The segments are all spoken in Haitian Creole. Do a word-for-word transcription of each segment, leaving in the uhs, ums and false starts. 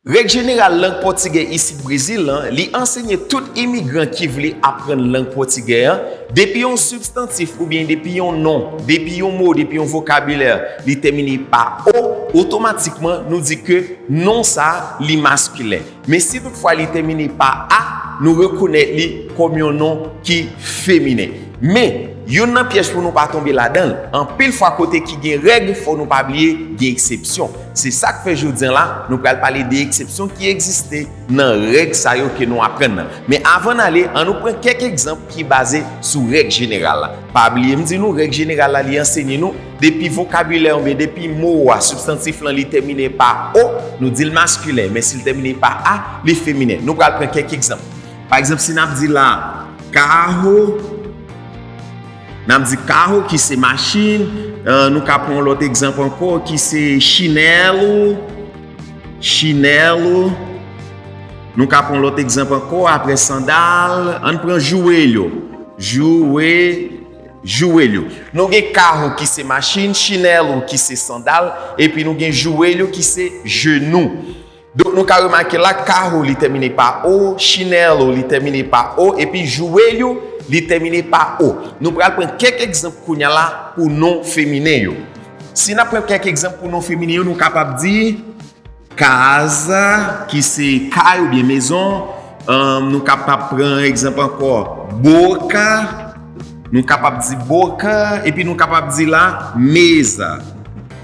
Règ jeneral lang pòtigè isit Brezil lan, li ansenye tout imigran ki vle aprann lang pòtigè an, depi yon sibstantif oubyen depi yon non, depi yon mo, depi yon vokabilè, li tèmine pa o, otomatikman nou di ke non sa a, li maskilen. Men si toutfwa li tèmine pa a, nou rekonèt li kòm yon non ki feminen. Men, youn nan pyèj pou nou pa tonbe ladan l, anpil fwa kote ki gen règ, fò nou pa bliye gen eksepsyon. Se sa k fè jodi a la, nou pral pale de eksepsyon ki egziste nan règ sa yo ke nou aprann nan. Men avan n ale, ann nou pran kèk egzanp ki baze sou règ jeneral la. Pa bliye m di nou, règ jeneral la, li ansenye nou, depi vokabilè oubyen depi mo a, sibstantif lan, li tèmine pa o, nou di l maskilen, men si l tèmine pa a, li feminen. Nou pral pran kèk egzanp. Pa egzanp, si n ap di la, carro, n ap di carro ki se machin, eh, nou ka pran yon lòt egzanp ankò ki se chinelo, chinelo. Nou ka pran yon lòt egzanp ankò, apre sandal, ann pran joelho, joue, joelho. Nou gen carro ki se machin, chinelo ki se sandal, epi nou gen joelho ki se jenou. Donk, nou ka remake la, carro li tèmine pa o, chinelo li tèmine pa o, epi joelho li tèmine pa o. Nou pral pran kèk egzanp kounye a la pou non feminen yo. Si n ap pran kèk egzanp pou non feminen yo, nou kapab di casa, ki se kay oubyen mezon. Ahn, nou kapab pran egzanp ankò, boca. Nou kapab di boca, epi nou kapab di la mesa.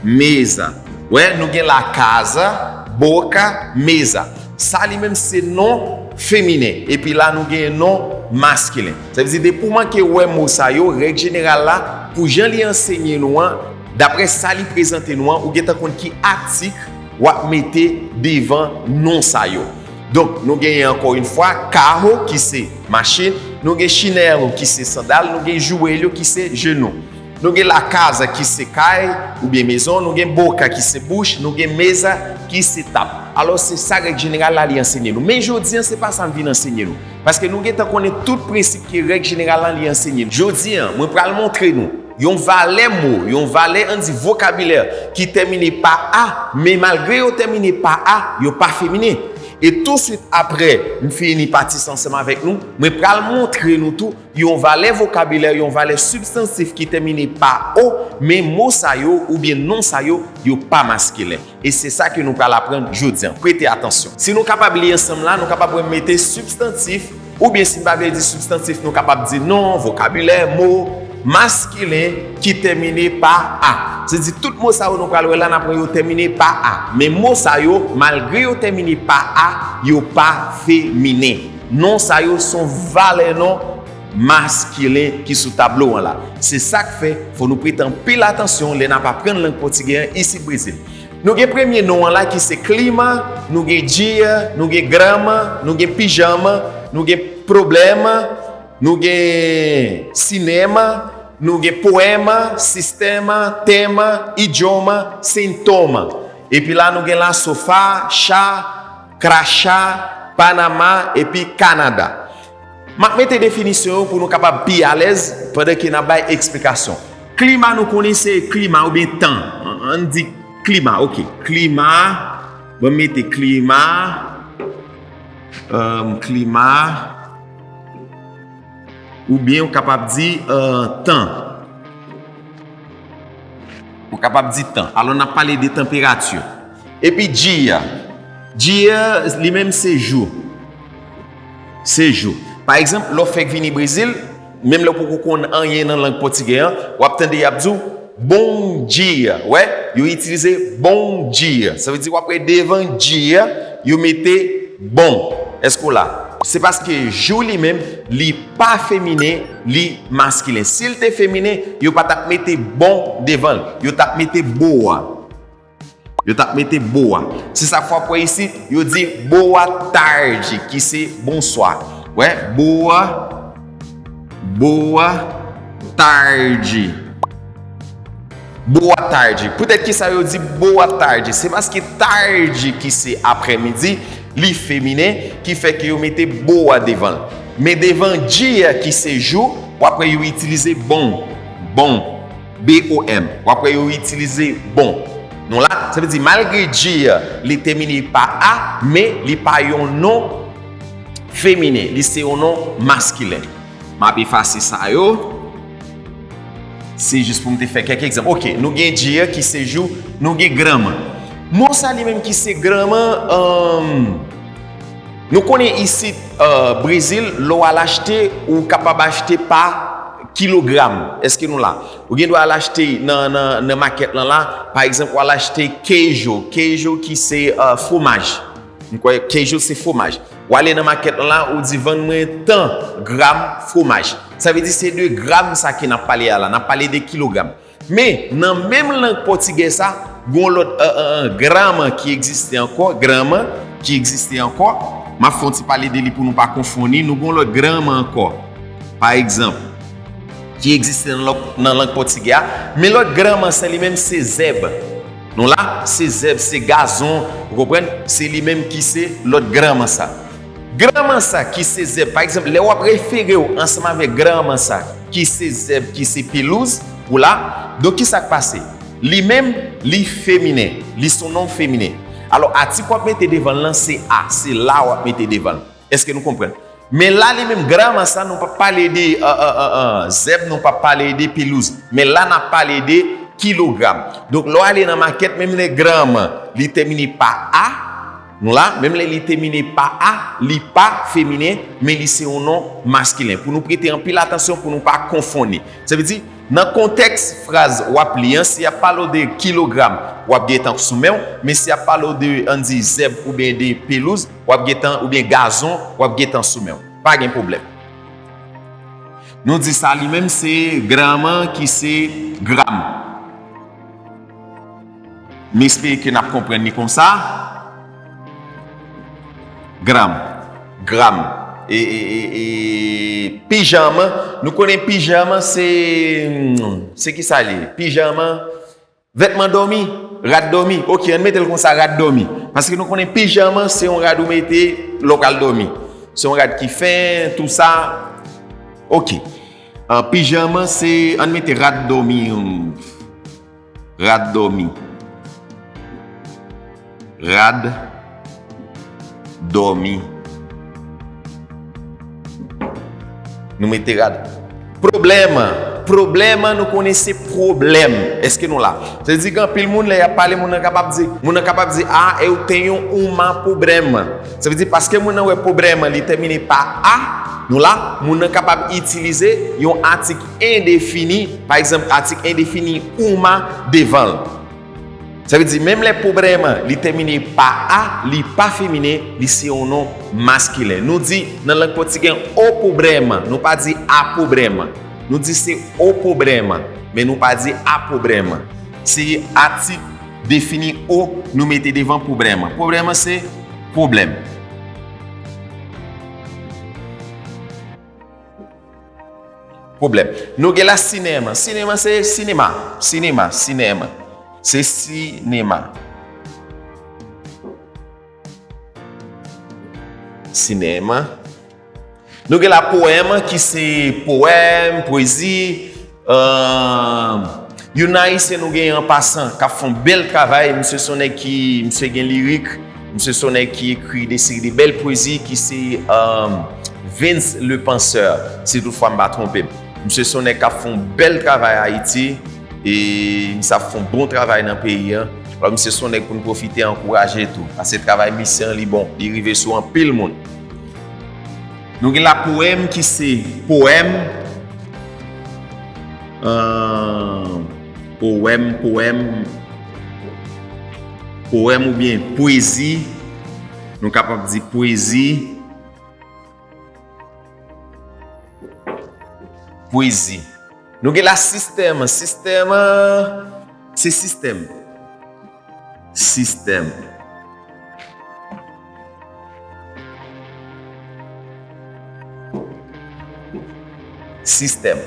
Mesa. Wè, nou gen la casa, boca, mesa. Sa li menm se non feminen. Epi la nou gen non maskilen. Sa vle di depi w manke wè mo sa yo, règ jeneral la, pou jan li ansenye nou an, daprè sa li prezante nou an, ou gentan konn ki atik w ap mete devan non sa yo. Donk, nou genyen ankò yon fwa, carro, ki se machin, nou gen chinelo, ki se sandal, nou gen joelho, ki se jenou. Nou gen la casa, ki se kay, oubyen mezon, nou gen boca, ki se bouch, nou gen mesa, ki se tab. Alò, se sa règ jeneral la li ansenye nou. Men jodi an, se pa sa m vin ansenye nou. Paske nou gentan konnen tout prensip ke règ jeneral la li ansenye nou. Jodi an, mwen pral montre nou yon valè mo, yon valè, ann di, vokabilè ki tèmine pa a, men malgre yo tèmine pa a, yo pa feminen. E touswit apre m fini pati sa ansanm avèk nou, mwen pral montre nou tou yon valè vokabilè, yon valè sibstantif ki tèmine pa o, men mo sa yo oubyen non sa yo, yo pa maskilen. E se sa ke nou pral aprann jodi an. Prete atansyon. Si nou kapab li ansanm la, nou kapab wè m mete sibstantif, oubyen si n pa vle di sibstantif, nou kapab di non, vokabilè, mo, maskilen ki tèmine pa a. Se di tout mo sa yo nou pral wè la, n ap wè yo tèmine pa a. Men mo sa yo, malgre yo tèmine pa a, yo pa feminen. Non sa yo se yon valè non maskilen ki sou tablo an la. Se sa k fè, fò nou prete anpil atansyon lè n ap aprann lang pòtigè an isit Brezil. Nou gen premye non an la ki se klima, nou gen dia, nou gen grama, nou gen pijama, nou gen problema, nou gen sinema, nou gen poema, sistema, tema, idioma, sintoma. Epi la nou gen la sofá, chá, crachá, Panamá, epi Kanada. M ap mete definisyon yo pou nou kapab pi alèz pandan ke n ap bay eksplikasyon. Klima nou konnen se klima oubyen tan. An, ann di klima, oke. Klima, ban m mete klima, um, klima, oubyen ou kapab di, uh, tan. Ou kapab di tan. Alò, n ap pale de tanperati. Epi dia. Dia, li menm se jou. Se jou. Pa egzanp, lè w fèk vini Brezil, menm lè w poko konn anyen nan lang pòtigè an, w ap tande y ap di w, bom dia. Wè, yo itilize bom dia. Sa vle di w ap wè devan dia, yo mete bom. Èske w la? Se paske jou li menm, li pa feminen, li maskilen. Si l te feminen, yo pa t ap mete bom devan l. Yo t ap mete boa. Yo t ap mete boa. Se sa k fè w ap wè isit, yo di boa tarde, ki se bonswa. Wè, boa, boa tarde. Boa tarde. Poutèt ki sa yo di boa tarde? Se paske tarde, ki se aprèmidi, li feminen, ki fè ke yo mete boa devan l. Men devan dia, ki se jou, w ap wè yo itilize bom. Bom. B O M. W ap wè yo itilize bom. Nou la, sa vle di malgre Jay li temine pa a, men li pa yon non feminen, li se yon non maskilen. M ap efase sa yo. Se jis pou m te fè kèk egzanp. Ok, nou gen Jay ki se jou, nou gen granman. Mo sa li menm ki se granman, um, nou konnen isit, uh, Brezil, lè w al achte, ou kapab achte pa kilogram. Èske nou la? Ou gen dwa al achte nan, nan, nan makèt lan la, pa egzanp, w al achte queijo, queijo ki se, uh, fwomaj. M kwè queijo se fwomaj. W ale nan makèt lan la, ou di vann mwen tan gram fwomaj. Sa vle di se de gram sa ke n ap pale a la, n ap pale de kilogram. Men, nan menm lang pòtigè sa, gon lòt, euh, euh, euh, granman ki egziste ankò, granman ki egziste ankò. M ap fè yon ti pale de li pou nou pa konfonn li. Nou gon lòt granman ankò. Pa egzanp, ki egziste nan lòt, nan lang pòtigè a. Men lòt granman sa li menm se zèb. Nou la, se zèb, se gazon, ou konprann? Se li menm ki se lòt granman sa. Granman sa ki se zèb, pa egzanp, lè w ap refere w ansanm avèk granman sa ki se zèb, ki se pelouz, ou la, donk ki sa k pase? Li menm, li feminen, li se yon non feminen. Alò, atik w ap mete devan l lan, se a, se la w ap mete devan l. Èske nou konprann? Men la, li menm, granman sa, nou p ap pale de, euh, euh, euh, euh, zèb, nou p ap pale de pelouz. Men la, n ap pale de kilogram. Donk, lè w ale nan makèt, menm lè granman, li tèmine pa a, nou la, menm lè li tèmine pa a, li pa feminen, men li se yon non maskilen. Pou nou prete anpil atansyon, pou nou pa konfonn li. Sa vle di, nan kontèks fraz w ap li an, si y ap pale w de kilogram, w ap gentan sou men w, men si y ap pale w de, ann di, zèb oubyen de pelouz, w ap gentan, oubyen gazon, w ap gentan sou men w. Pa gen pwoblèm. Nou di sa li menm se granman ki se gram. M espere ke n ap konprann li konsa. Gram. Gram. E, e, e, e, pijanman. Nou konnen pijanman se, se ki sa li ye? Pijanman, vètman dòmi, rad dòmi. Ok, ann mete l konsa, rad dòmi. Paske nou konnen pijanman se yon rad ou mete lè w pral dòmi. Se yon rad ki fen, tou sa. Ok. Ah, pijanman se, ann mete rad dòmi. Rad dòmi. Rad dòmi. Nou mete rad. Pwoblèm. Pwoblèm, nou konnen se pwoblèm. Èske nou la? Sa vle di gen anpil moun, lè y ap pale, moun nan kapab di, moun nan kapab di, a, eu tenho uma problema. Sa vle di, paske moun nan wè pwoblèm, li tèmine pa a, nou la, moun nan kapab itilize yon atik endefini, pa egzanp, atik endefini uma devan l. Sa vle di, menm lè pwoblèm li tèmine pa a, li pa feminen, li se yon non maskilen. Nou di, nan lang pòtigè, o problema, nou pa di a problema. Nou di se o problema, men nou pa di a problema. Se atik defini o nou mete devan pwoblèm. Pwoblèm se pwoblèm. Pwoblèm. Nou gen la sinema. Sinema se sinema. Sinema, sinema. Se sinema. Sinema. Nou gen la powèm ki se powèm, pwezi. Euh, youn nan Ayisyen nou gen an pasan k ap fè yon bèl travay. Misye se yon nèg ki, misye gen lirik. Misye se yon nèg ki ekri de seri de bèl pwezi ki se, euh, Vince le Penseur, si toutfwa m pa twonpe m. Misye se yon nèg k ap fè yon bèl travay Ayiti. E misye ap fè yon bon travay nan peyi a. Alò, misye se yon nèg pou n pwofite ankouraje tou. Paske travay misye an, li bon. Li rive sou anpil moun. Nou gen la powèm ki se powèm. Euh, powèm, powèm. Powèm oubyen pwezi. Nou kapab di pwezi. Pwezi. Nou gen la sistèm. Sistèm, se sistèm. Sistèm. Sistèm.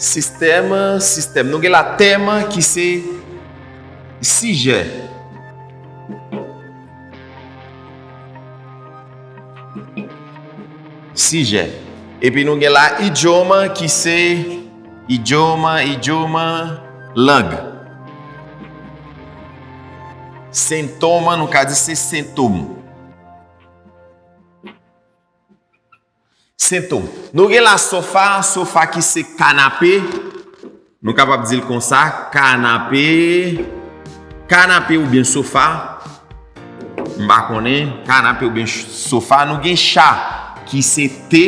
Sistèm, sistèm. Nou gen la tèm ki se sijè. Sijè. Epi nou gen la idyòm ki se Idioma, idioma, lang. Sentoma, nou ka di se sentom. Sentom. Nou gen la sofa, sofa ki se kanape. Nou kapab di l konsa, kanape. Kanape oubyen sofa. M pa konnen, kanape oubyen ch-, sofa. Nou gen cha ki se te.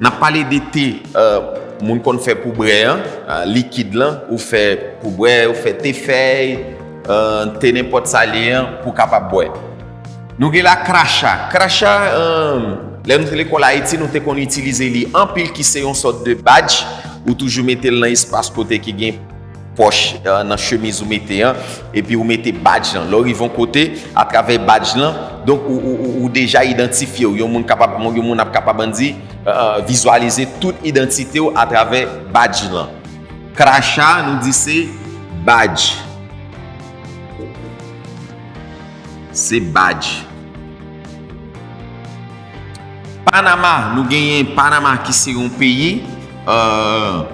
N ap pale de te, euh, moun konn fè pou bwè an, euh, likid lan, ou fè pou bwè, ou fè te fèy, euh, te nenpòt sa l ye an, pou kapab bwè. Nou gen la kracha. Kracha, euh, lè nou te lekòl Ayiti, nou te konn itilize li anpil, ki se yon sòt de badj, ou toujou mete l nan espas kote ki gen pòch, euh, nan chemiz ou mete an, epi ou mete badj lan. Lè w rive yon kote, atravè badj lan, donk ou, ou, ou, ou deja idantifye w. Yon moun kapab, yon moun ap kapab, ann di, euh, vizyalize tout idantite w atravè badj lan. Kracha, nou di se badj. Se badj. Panama, nou genyen Panama ki se yon peyi, euh,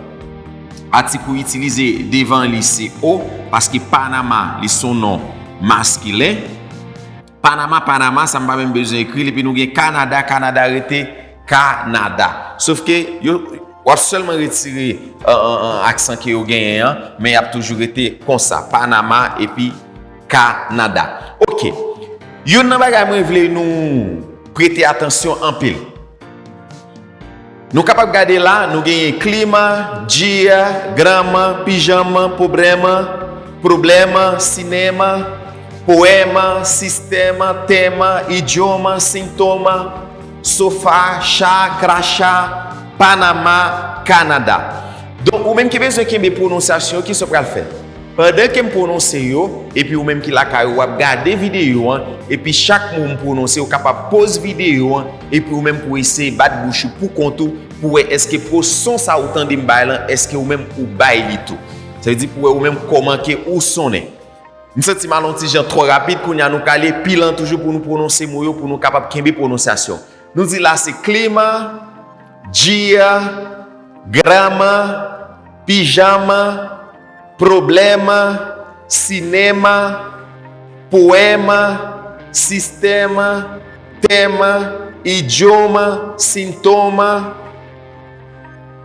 atik ou itilize devan li se o, paske Panama, li se yon non maskilen. Panama, Panama, sa m pa menm bezwen ekri l, epi nou gen Kanada, Kanada rete Kanada. Sof ke yo, w ap sèlman retire, euh, euh, euh, aksan ke yo genyen an, men y ap toujou rete konsa, Panama epi Kanada. Oke. Youn nan bagay mwen vle nou prete atansyon anpil. Nou kapab gade la, nou genyen klima, dia, grama, pijama, pwoblèma, pwoblèma, sinema, poema, sistema, tema, idioma, sintoma, sofa, cha, kracha, Panama, Kanada. Donk, ou menm ki bezwen kenbe pwononsyasyon, kisa w pral fè? Pandan ke m pwononse yo, epi ou menm ki lakay ou, w ap gade videyo an, epi chak mo m pwononse, ou kapab poz videyo an, epi ou menm pou eseye bat bouch ou pou kont ou, pou wè èske pou son sa ou tande m bay lan, èske ou menm ou bay li tou. Sa vle di pou wè ou menm kòman ke ou sonnen. M santi m al yon ti jan twò rapid, kounye a nou ka ale pi lan toujou pou nou pwononse mo yo, pou nou kapab kenbe pwononsyasyon. Nou di la se klima, dia, grama, pijama, pwoblèma, sinema, poema, sistema, tema, idioma, sintoma,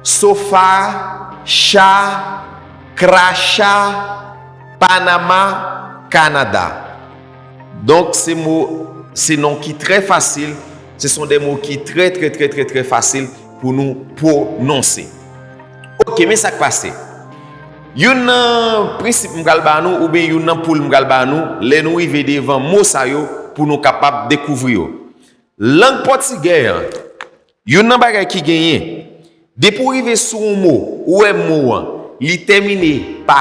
sofa, cha, kracha, Panama, Kanada. Donk, se mo, se non ki trè fasil, se son de mo ki trè, trè, trè, trè, trè fasil pou nou pwononse. Oke, men sa k pase. Youn nan prensip m pral ba nou, oubyen youn nan poul m pral ba nou, lè nou rive devan mo sa yo, pou nou kapab dekouvri yo. Lang pòtigè an, youn nan bagay ki genyen, depi w rive sou yon mo, ou wè mo an, li tèmine pa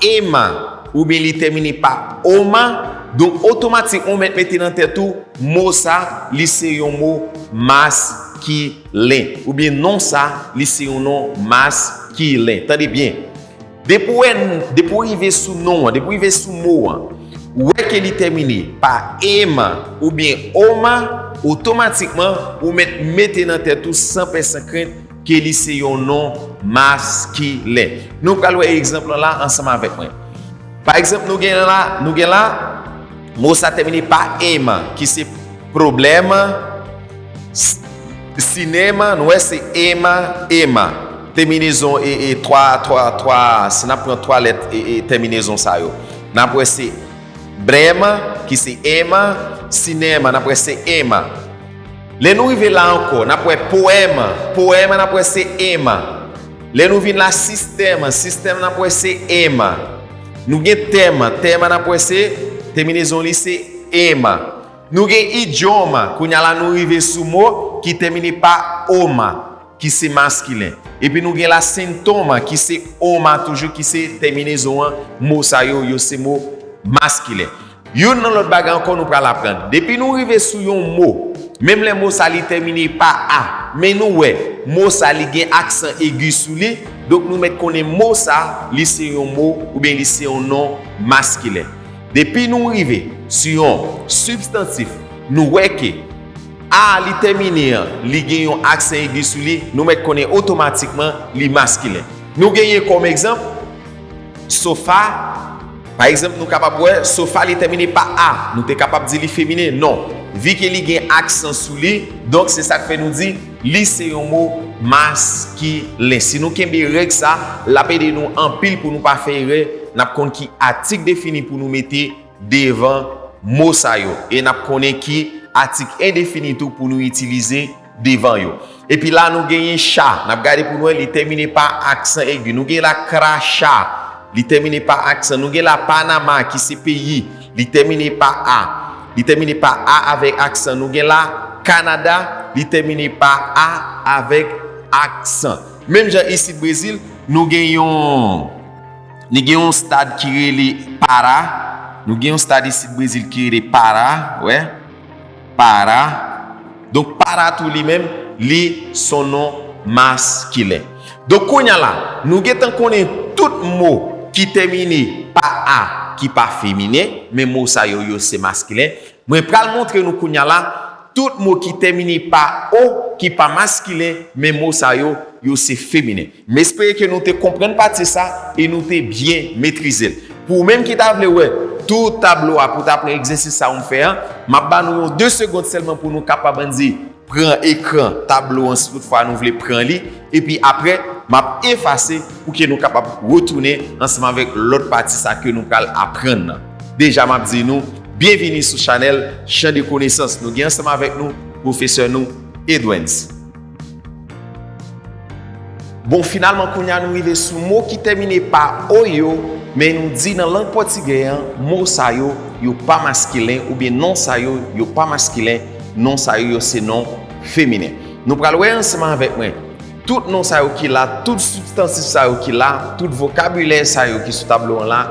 ema, oubyen li tèmine pa oma, donk otomatik ou mèt mete nan tèt ou, mo sa, li se yon mo maskilen, oubyen non sa, li se yon non maskilen. Tande byen. Depi w wè, depi w rive sou non an, depi w rive sou mo an, ou wè ke li tèmine pa ema oubyen oma, otomatikman, ou mèt mete nan tèt ou san pè san krent ke li se yon non maskilen. Nou pral wè egzanp lan la ansanm avèk mwen. Pa egzanp, nou gen la, nou gen la, mo sa tèmine pa ema, ki se pwoblèma, s-, sinema, nou wè se ema, ema. Tèminezon e, e twa, twa, twa, si n ap pran twa lèt e, e tèminezon sa yo. N ap wè se brèma, ki se ema, sinema, n ap wè se ema. Lè nou rive la ankò, n ap wè powèm, powèm, n ap wè se ema. Lè nou vin la sistèm, sistèm, n ap wè se ema. Nou gen tèm, tèm, n ap wè se, tèminezon li se ema. Nou gen idyòm, kounye a la nou rive sou mo ki tèmine pa oma, ki se maskilen. Epi nou gen la sentoma, ki se oma toujou, ki se tèminezon an, mo sa yo, yo se mo maskilen. Youn nan lòt bagay ankò nou pral aprann. Depi nou rive sou yon mo, menm lè mo sa li tèmine pa a, men nou wè, mo sa li gen aksan egi sou li, donk nou mèt konnen mo sa, li se yon mo oubyen li se yon non maskilen. Depi nou rive sou yon sibstantif, nou wè ke A li tèmine an, li gen yon aksan egi sou li, nou mèt konnen otomatikman li maskilen. Nou genyen kòm egzanp, sofa. Pa egzanp, nou kapab wè, sofa li tèmine pa a. Nou te kapab di li feminen? Non. Vi ke li gen aksan sou li, donk se sa k fè nou di li se yon mo maskilen. Si nou kenbe règ sa, l ap ede nou anpil pou nou pa fè erè, n ap konn ki atik defini pou nou mete devan mo sa yo. E n ap konnen ki atik endefini tou pou nou itilize devan yo. Epi la, nou genyen cha. N ap gade pou nou wè, li tèmine pa aksan egi. Nou gen la kracha. Li tèmine pa aksan. Nou gen la Panama, ki se peyi. Li tèmine pa a. Li tèmine pa a avèk aksan. Nou gen la Kanada. Li tèmine pa a avèk aksan. Menm jan isit Brezil, nou gen yon, nou gen yon stad ki rele Para. Nou gen yon stad isit Brezil ki rele Para, wè. Para. Donk, Para tou li menm, li se yon non maskilen. Donk, kounye a la, nou gentan konnen tout mo ki tèmine pa a, ki pa feminen, men mo sa yo, yo se maskilen. Mwen pral montre nou kounye a la, tout mo ki tèmine pa o, ki pa maskilen, men mo sa yo, yo se feminen. M espere ke nou te konprann pati sa e nou te byen metrize l. Pou ou menm ki ta vle wè tout tablo a pou ta pran egzèsis sa ou m fè an, m ap ba nou yon de segond sèlman pou nou kapab ann di pran ekran tablo an si toutfwa nou vle pran li. Epi apre, m ap efase pou ke nou kapab retounen ansanm avèk lòt pati sa ke nou pral aprann nan. Deja, m ap di nou, byenvini sou chanèl Chan de Konesans. Nou gen ansanm avèk nou pwofesè nou, Edwens. Bon, finalman, kounye a nou rive sou mo ki tèmine pa o yo, men nou di nan lang pòtigè an, mo sa yo, yo pa maskilen, oubyen non sa yo, yo pa maskilen, non sa yo, yo se non feminen. Nou pral wè ansanm avèk mwen, tout non sa yo ki la, tout sibstantif sa yo ki la, tout vokabilè sa yo ki sou tablo an la,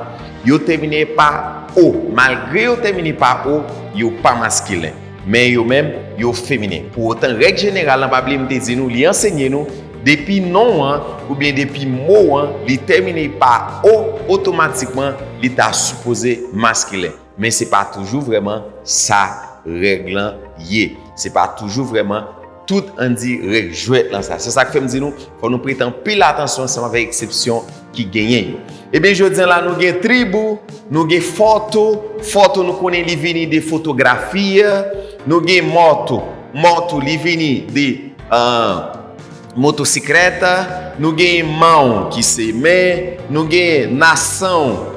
yo tèmine pa o. Malgre yo tèmine pa o, yo pa maskilen. Men yo menm, yo feminen. Pou otan, règ jeneral lan, pa bliye m te di nou, li ansenye nou, depi non an, oubyen depi mo an, li tèmine pa o, otomatikman, li ta sipoze maskilen. Men se pa toujou vrèman sa règ lan ye. Se pa toujou vrèman tout, ann di, règ jwèt lan sa. Se sa k fè m di nou, fò nou prete anpil atansyon ansanm avèk eksepsyon ki genyen yo. Ebyen, jodi a la, nou gen tribu, nou gen foto. Foto, nou konnen li vini de fotografia. Nou gen moto. Moto, li vini de, ah, motosiklèt. Nou gen mão, ki se men. Nou gen nação,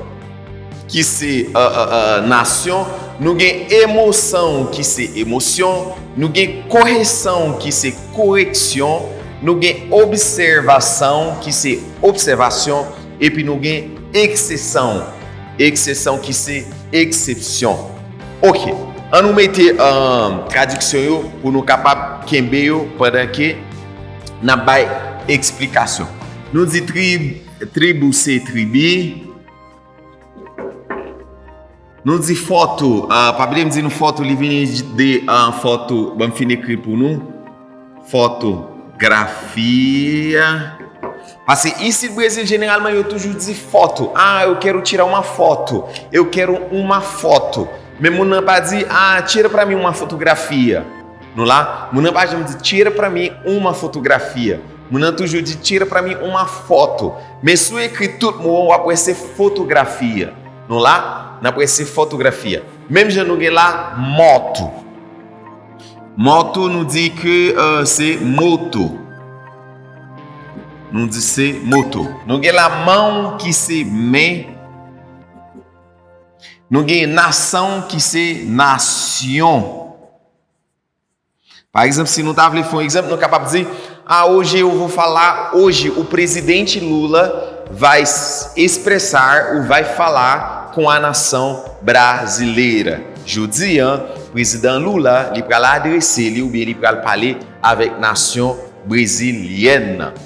ki se, ah, ah, ah, nasyon. Nou gen emoção, ki se emosyon. Nou gen correção, ki se koreksyon. Nou gen observação, ki se obsèvasyon. Epi nou gen exceção. Exceção, ki se eksepsyon. Ok. Ann nou mete, ahn, tradiksyon yo pou nou kapab kenbe yo pandan ke n ap bay eksplikasyon. Nou di trib, tribu se tribi. Nou di foto, ah, pa bliye m di nou foto, li vini de, ah, foto, ban m fin ekri pou nou. Fotografia. Paske isit Brezil, jeneralman, yo toujou di foto. Ah, eu quero tirar uma foto. Eu quero uma foto. Men moun nan pa di, ah, tira pra mim uma fotografia. Nou la, moun nan pa janm di, tira pra mim uma fotografia. Moun nan toujou di, tira pra mim uma foto. Men si w ekri tout mo an, w ap wè se fotografia. Nou la, n ap wè se fotografia. Menm jan nou gen la, moto. Moto, nou di ke, euh, se moto. Nou di se moto. Nou gen la, mão, ki se men. Nou gen nação, ki se nasyon. Pa egzanp, si nou ta vle fè yon egzanp, nou kapab di, ah, hoje eu vou falar, hoje o presidente Lula vai s-, expressar ou vai falar com a nação brasileira. Jodi a, prezidan Lula, li pral adrese li oubyen li pral pale avèk nasyon brezilyèn nan.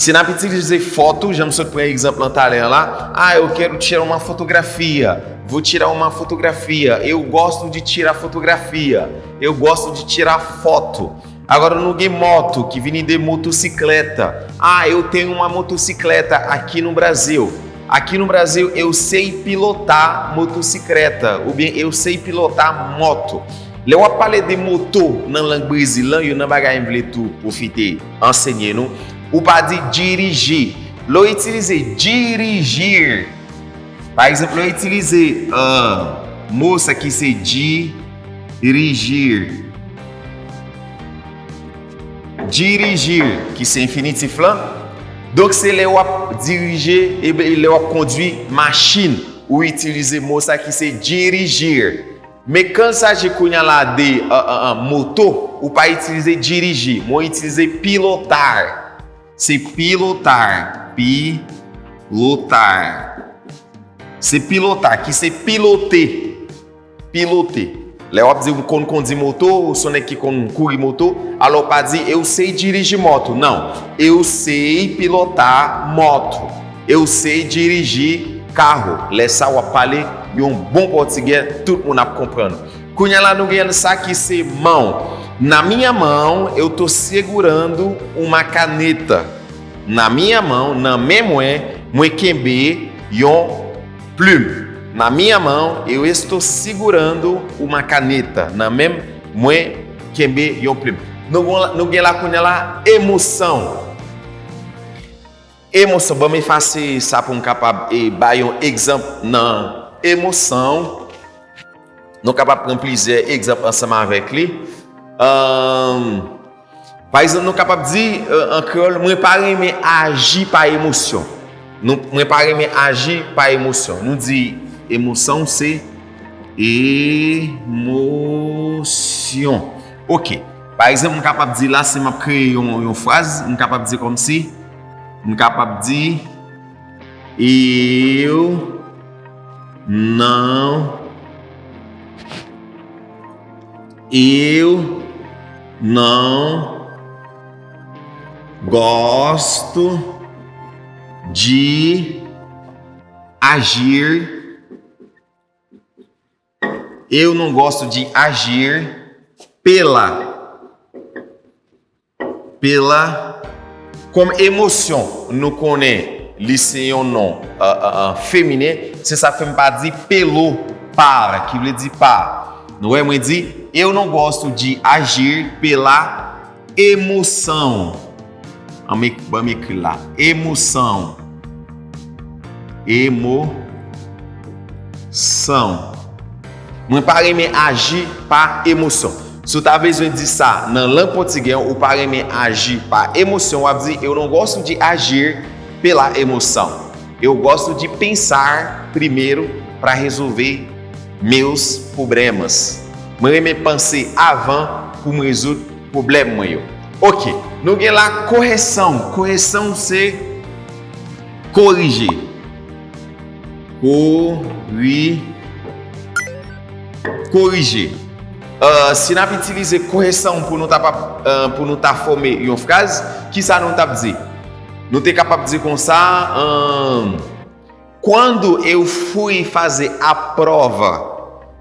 Si n ap itilize foto, jan m sot pran egzanp lan talè a la, ah, eu quero tirar uma fotografia, vou tirar uma fotografia, eu gosto de tirar fotografia, eu gosto de tirar foto. Agora nou gen moto, ki vini de motocicleta. Ah, eu tenho uma motocicleta aqui no Brasil. Aqui no Brasil, eu sei pilotar motocicleta, oubyen eu sei pilotar moto. Lè w ap pale de moto nan lang Brezil lan, youn nan bagay m vle tou pwofite ansenye nou, ou pa di dirigir. Lè w itilize dirigir, pa egzanp, lè w itilize, euh, mo sa ki se dirigir. Dirigir, ki se enfinitif lan. Donk, se lè w ap dirije, e ben, lè w ap kondwi machin, ou itilize mo sa ki se dirigir. Men kan il s'agit kounye a la de, euh, euh, euh, moto, ou pa itilize dirigir, men w itilize pilotar. Se pilotar, pilotar. Se pilotar, ki se pilote. Pilote. Lè w ap di ou konn kondi moto, ou se yon nèg ki konn kouri moto, alò pa di eu sei dirigir moto. Não. Eu sei pilotar moto. Eu sei dirigir carro. Lè sa w ap pale yon bon pòtigè, tout moun ap konprann. Kounye a la nou gen sa ki se mão. Na minha mão, eu tô segurando uma caneta. Na minha mão, nan men mwen, mwen kenbe yon plim. Na minha mão, eu estou segurando uma caneta. Nan men mwen kenbe yon plim. Nou, gon- nou gen la kounye a la emoção. Emoção. Ban m efase sa pou m kapab e bay yon egzanp nan emoção. Nou kapab pran plizyè egzanp ansanm avèk li. Ahn, pa egzanp, nou kapab di, euh, an kreyòl, mwen pa renmen aji pa emosyon. Nou, mwen pa renmen aji pa emosyon. Nou di emosyon se emosyon. Ok. Pa egzanp, m kapab di la, si m ap kreye yon, yon fraz, m kapab di kòmsi, m kapab di, eu não, eu não gosto de agir. Eu não gosto de agir pela, pela, kòm emosyon, nou konnen li se yon non, euh, euh, euh, feminen, se sa fè m pa di pelo, par, ki vle di pa. Nou wè, mwen di, eu não gosto de agir pela emoção. An m ek- ban m ekri l la. Emoção. Emoção. Mwen pa renmen aji pa emosyon. Si w ta bezwen di sa nan lang pòtigè, ou pa renmen aji pa emosyon, w ap di, eu não gosto de agir pela emoção. Eu gosto de pensar primeiro para resolver meus problemas. Mwen renmen panse avan pou m rezoud pwoblèm mwen yo. Ok, nou gen la correção. Correção se korije. Kori, korije. Euh, si n ap itilize correção pou nou ta, pa- euh, pou nou ta fòme yon fraz, kisa nou t ap di? Nou te kapab di konsa, euh, quando eu fui fazer a prova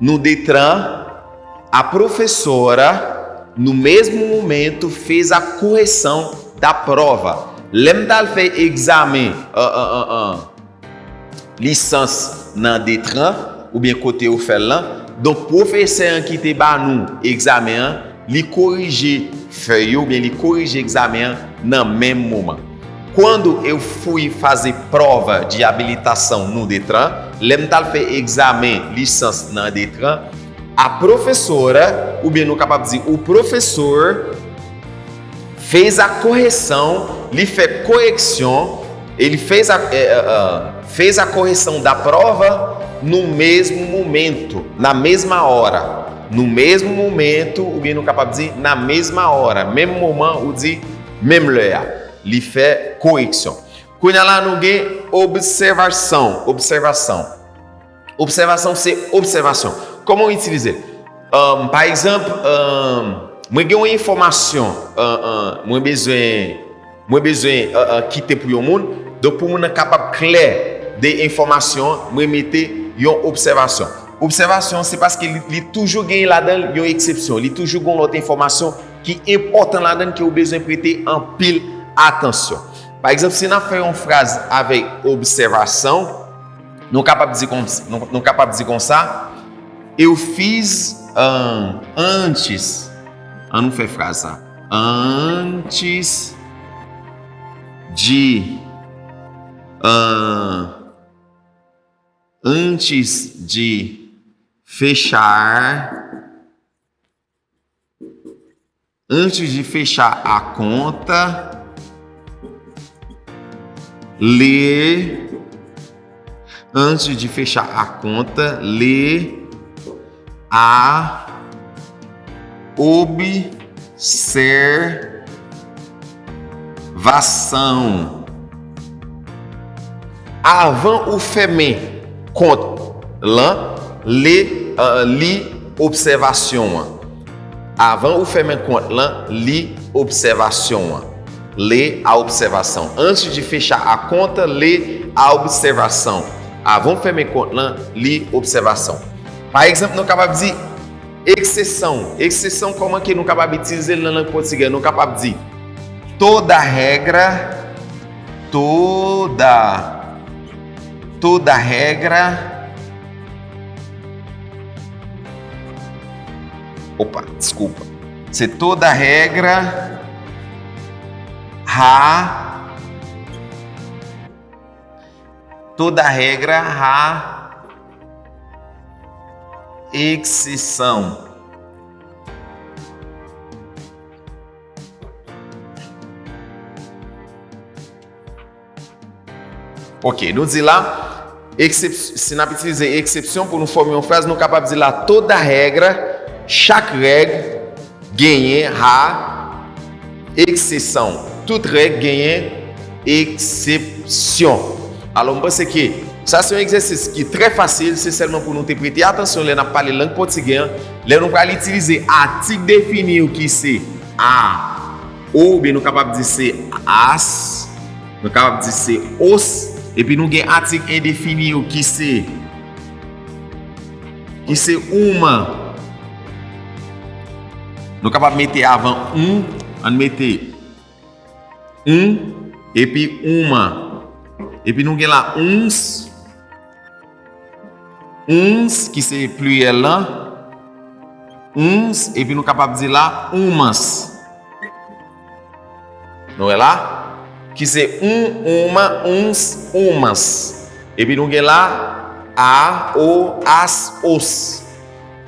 no Detran, a professora, no mesmo momento, fez a correção da prova. Lè m t al fè egzamen, euh, euh, euh, euh, lisans nan Detran, oubyen kote yo fè l lan, donk pwofesè an ki te ba nou egzamen an, li korije fèy yo, oubyen li korije egzamen an nan menm moman. Quando eu fui fazer prova de habilitação no Detran, lè m t al fè egzamen lisans nan Detran, a professora, oubyen nou kapab di o professor, fez a correção, li fè koreksyon, ele fez a, é, é, é, fez a correção da prova no mesmo momento, na mesma hora. No mesmo momento, oubyen nou kapab di na mesma hora, menm moman ou di menm lè a. Li fè koreksyon. Kounye a la nou gen observação, observação. Observação se observation. Kòman w itilize l? Um, pa egzanp, um, mwen gen yon enfòmasyon, uh, uh, mwen bezwen, mwen bezwen uh, uh, kite pou yon moun. Donk, pou moun nan kapab klè de enfòmasyon an, mwen mete yon obsèvasyon. Obsèvasyon, se paske li, li toujou gen ladan l yon eksepsyon. Li toujou gen lòt enfòmasyon ki enpòtan ladan l ke w bezwen prete anpil atansyon. Pa egzanp, si n ap fè yon fraz avèk obsèvasyon, nou kapab di konsa, nou, nou kapab di konsa, Eu fiz, ah, antes. An nou fè fraz sa. Antes de, ah, antes de fechar, antes de fechar a conta, ler, antes de fechar a conta, ler a observação. Avan ou fèmen kont lan, li, ah, li obsèvasyon an. Avan ou fèmen kont lan, li obsèvasyon an. Ler a observação. Antes de fechar a conta, ler a observação. Avan ou fèmen kont lan, li obsèvasyon. Pa egzanp, nou kapab di ekseson. Ekseson, kòman ke nou kapab itilize l nan lang pòtigè? Nou kapab di toda regra, toda, toda regra. Opa, desculpa. Se toda regra, ha, toda regra, ha, exceção. Ok, nou di la, eksep-, si n ap itilize eksepsyon pou nou fòme yon fraz, nou kapab di la, toda regra, chak règ, genyen, ha, exceção. Tout règ genyen eksepsyon. Alò, m panse ke sa se yon egzèsis ki trè fasil, se sèlman pou nou te prete atansyon lè n ap pale lang pòtigè an, lè nou pral itilize atik defini yo ki se a, o, oubyen nou kapab di se as, nou kapab di se os, epi nou gen atik endefini yo ki se, ki se uma. Nou kapab mete avan um, ann mete um, epi uma. Epi nou gen la uns, uns, ki se pliryèl lan, uns, epi nou kapab di la umas. Nou wè la? Ki se um, uma, uns, umas. Epi nou gen la a, o, as, os.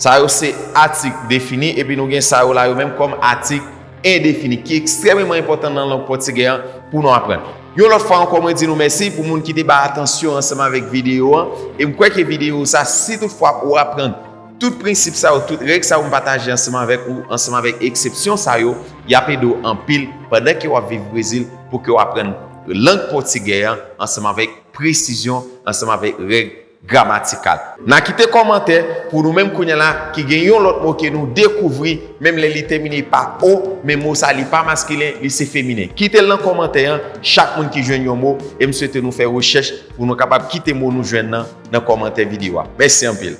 Sa yo se atik defini, epi nou gen sa yo la yo menm kòm atik endefini, ki ekstrèmeman enpòtan nan lang pòtigè an pou nou aprann. Yon lòt fwa ankò, mwen di nou mèsi pou moun ki te bay atansyon ansanm avèk videyo an. E m kwè ke videyo sa, si toutfwa ou aprann tout prensip sa yo, tout règ sa yo m pataje ansanm avèk ou, ansanm avèk eksepsyon sa yo, y ap ede w anpil pandan ke w ap viv Brezil pou ke w aprann lang pòtigè an ansanm avèk presizyon, ansanm avèk règ gramatikal. N a kite kòmantè pou nou menm kounye a la ki gen yon lòt mo ke nou dekouvri, menm lè li tèmine pa o, men mo sa li pa maskilen, li se feminen. Kite l nan kòmantè an, chak moun ki jwenn yon mo, e m swete nou fè rechèch pou nou kapab kite mo nou jwenn nan, nan kòmantè videyo a. Mèsi anpil.